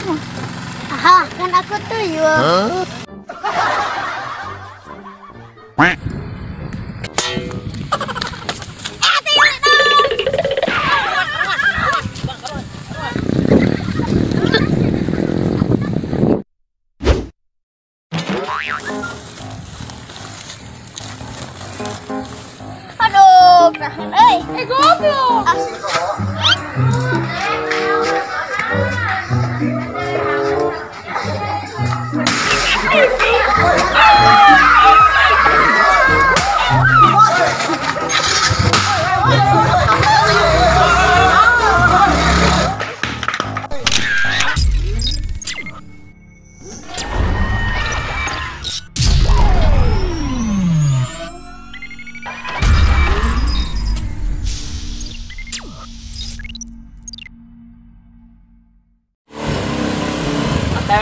Aha, kan aku tuyul. Huh? Aduh, nahan euy. Goblok.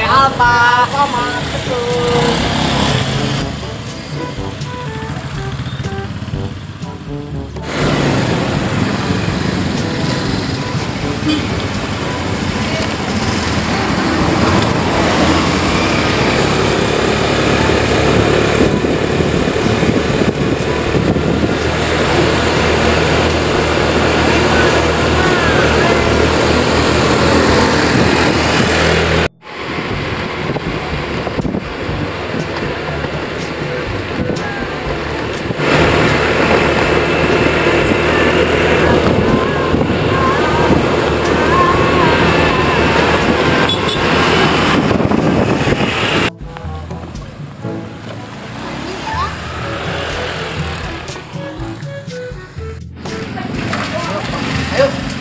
Alfa, koma, betul.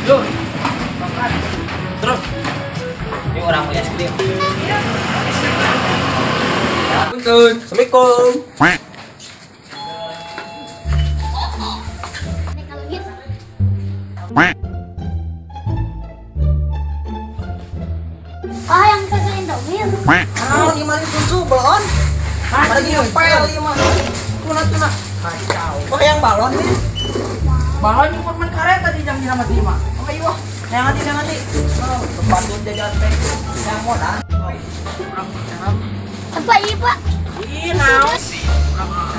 Ayo, makan. Terus, ini orang punya es krim. Punten, assalamualaikum. Oh, yang susu Indomie. Ah, ini mah susu balon. Lagi ngepel ieu mah. Tuna-tuna. Kacau. Oh, yang balon nih. Balon yang permen karet tadi jam lima lima. Oh iya, yang nanti. Oh, tempat jajan teh. Yang modal. Apa iya pak? Ih, naon?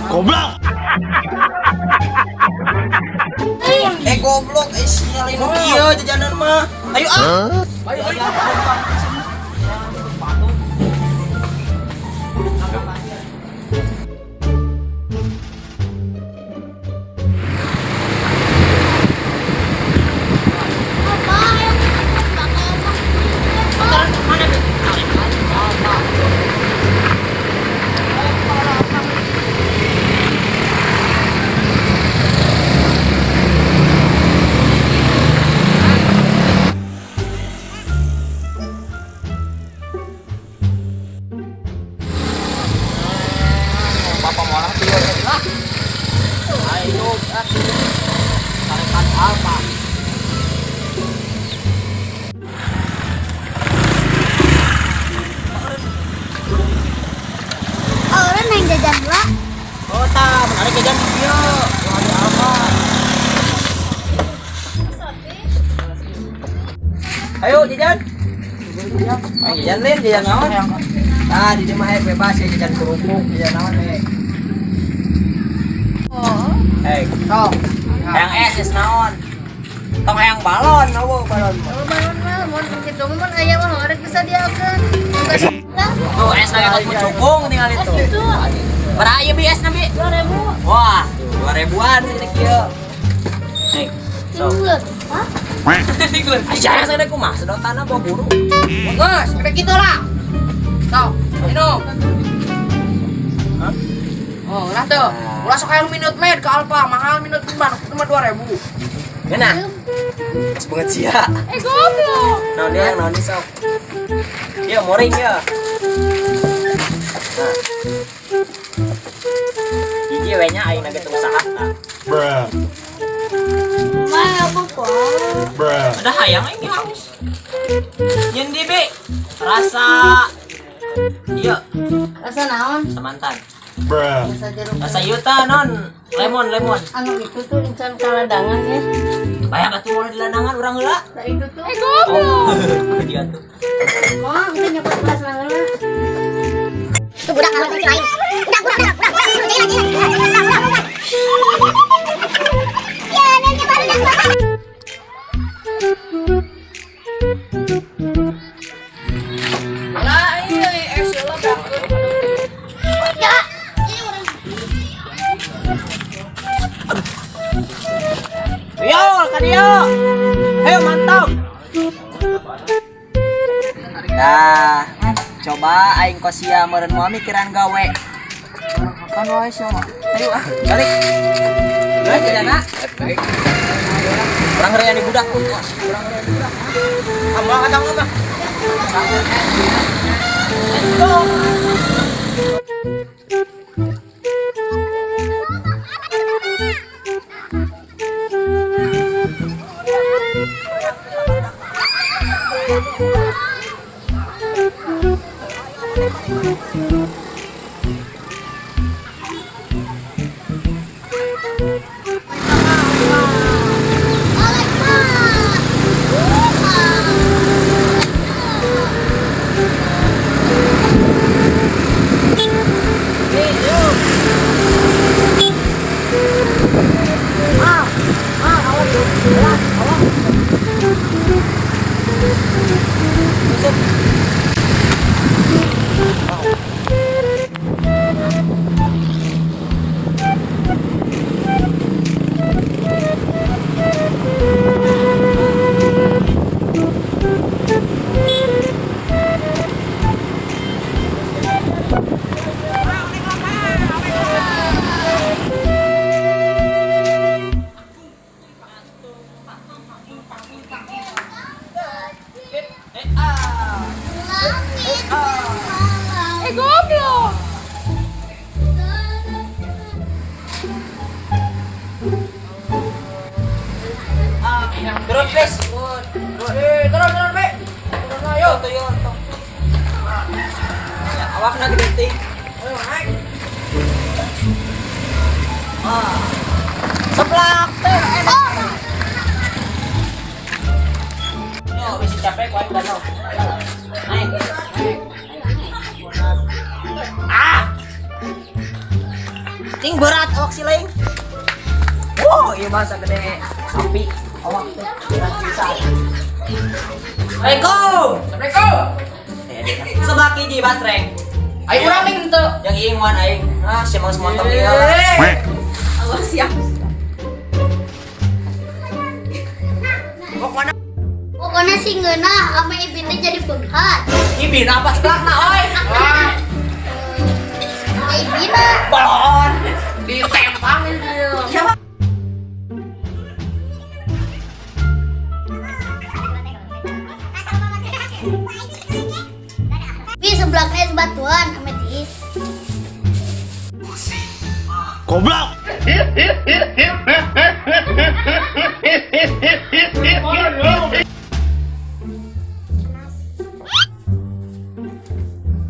Goblok. Goblok, sinyal ini kieu jajanan mah. Ayo ah. Ayo ayo. Ayo, tarikan Alfa. Oh, orang yang jajan lah. Oh, tak, menarik jajan dia. Wah, ada Alfa. Ayo jajan. Ayo jajan Lin, jajan naon? Nah, di mah bebas ya jajan kerupuk, jajan naon eh. Hey, tong. Hayang es naon? Tong hayang balon, eueuh balon. Balon mah mun kitu mun aya mah rek bisa diakeun. Tuh es na geus cukung tinggal itu. Berapa ieu bi es na bi? 2000. Wah, 2000-an sih kieu. Hei, sok. Hah? Aja saya kumaha sedotanna bawa guru. Bagus, kayak gitu lah. Sok, minum. Hah? Oh, lah tuh. Ulah sok hayang minute maid ke Alfa, mahal minute mah cuma 2000. Ngeunah. Geus banget sia. Goblok. Naon dia, naon sok. Ieu moring ieu. Nah. Hiji we nya aing ge teu usaha tah. Bruh. Mah apa kok? Bruh. Ada hayang aing haus. Nyeun di bi. Rasa ieu. Rasa naon? Samantan. Bruh. Rasa ieu tah non lemon lemon. Anu itu tuh incan kaladangan ya. Banyak atuh di landangan urang heula. Nah itu tuh. Goblok. Dia tuh. Wah, kita nyokot kelas lah. Tuh budak kalau lain. Udah, udah, udah, udah. Ya, nanti baru dah. Lah, ini es lah beakeun. Ya, ini urang. Yo, ka dieu. Ayo mantap. Nah, coba aing kosia meureun moal mikiran gawe. Makan wae sia mah. Ayo ah, balik. Balik jajana. Baik. Urang heureun di budak. Urang heureun di budak. Kamu kata mah. Let's go. Goblok. Turun, please. Turun, turun, Be. Turun ayo. Tuh, tuh. Ya, awakna gede teuing. Ayo naik. Ah. Seblak teh enak. Yo, wis capek ku aing danau. Naik. Ah. Ting berat awak si lain. Wow, ieu mah sagede sapi. Awak teh berat pisan. Assalamualaikum. Assalamualaikum. Seblak hiji basreng. Ayo urang ning henteu. Yang ieu aing. Ah, si mang motor ieu. Awas ya. Pokoknya sih ngeunah ame Ibin teh jadi beunghar. Ibin apa seblakna oi? Ibina. Balon. Ditempangin dia. Siapa? Bi seblaknya es batuan ame tiis. Goblok.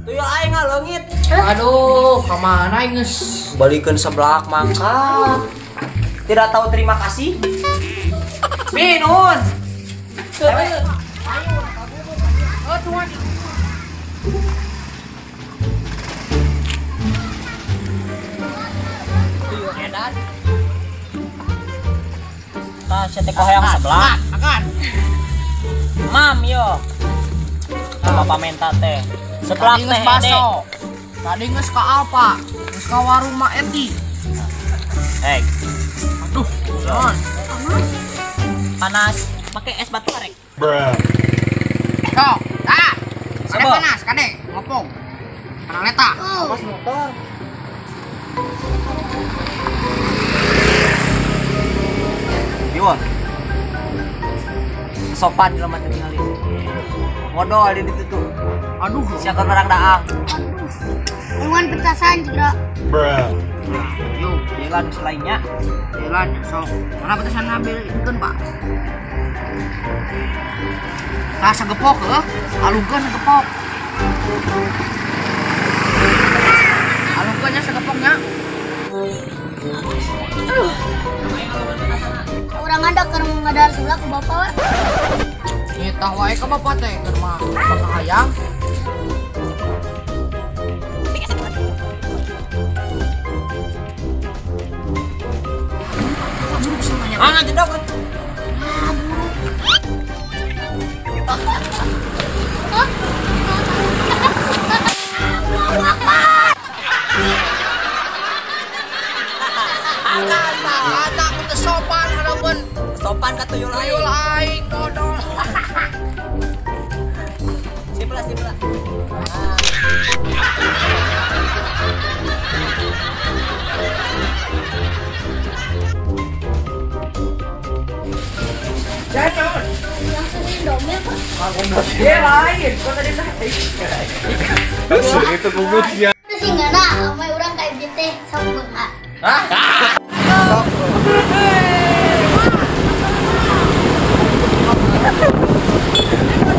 Tuyul aing ngaleungit. Aduh, kemana geus? Balikeun seblak mangka. Tidak tahu terima kasih. Bi nuhun. Oh, tuan. Tuyul edan. Tah sia teh hoyong seblak. Makan. Mam yo. Bapak menta teh. Seblak teh baso. Tadi geus ka Alfa, geus ka warung Mak Eti. Hei. Aduh, naon? Panas, pakai es batu arek. Bruh. Sok, tah. Kade panas, kade ngopong. Kana leta. Awas motor. Iwan. Sopan jelema teh ningali. Modal di ditu tuh. Aduh, siapa orang daang. Ungan petasan juga. Bruh. Yo, jalan selainnya. Jalan sok. Mana petasan ngambil ikeun, Pak? Tah sagepok heuh, alungkeun sagepok. Alungkeun nya sagepoknya. Aduh. Urang ada keur ngadahar sebelah ku bapak we. Nitah wae ka bapak teh keur mah bakal hayang. Ah, jedok. Ah, buruk. Anak teu sopan harapan. Sopan ka tuyul aing. Tuyul aing dodol. Sip lah, sip lah. Langsung Indomie apa? Dia lain, kok tadi tadi. Itu goblok ya. Teu sih ngeunah ame urang ka ibi teh sok beunghar. Hah?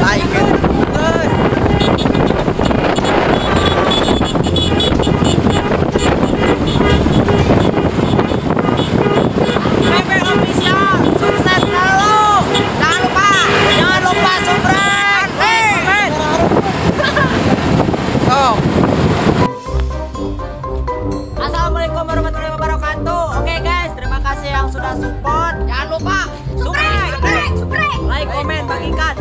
Lain kan. PP Official sukses selalu. Jangan lupa subscribe, like, komen. Sok. Assalamualaikum warahmatullahi wabarakatuh. Oke guys, terima kasih yang sudah support. Jangan lupa Subscribe, Subrek, subrek. like, komen, bagikan.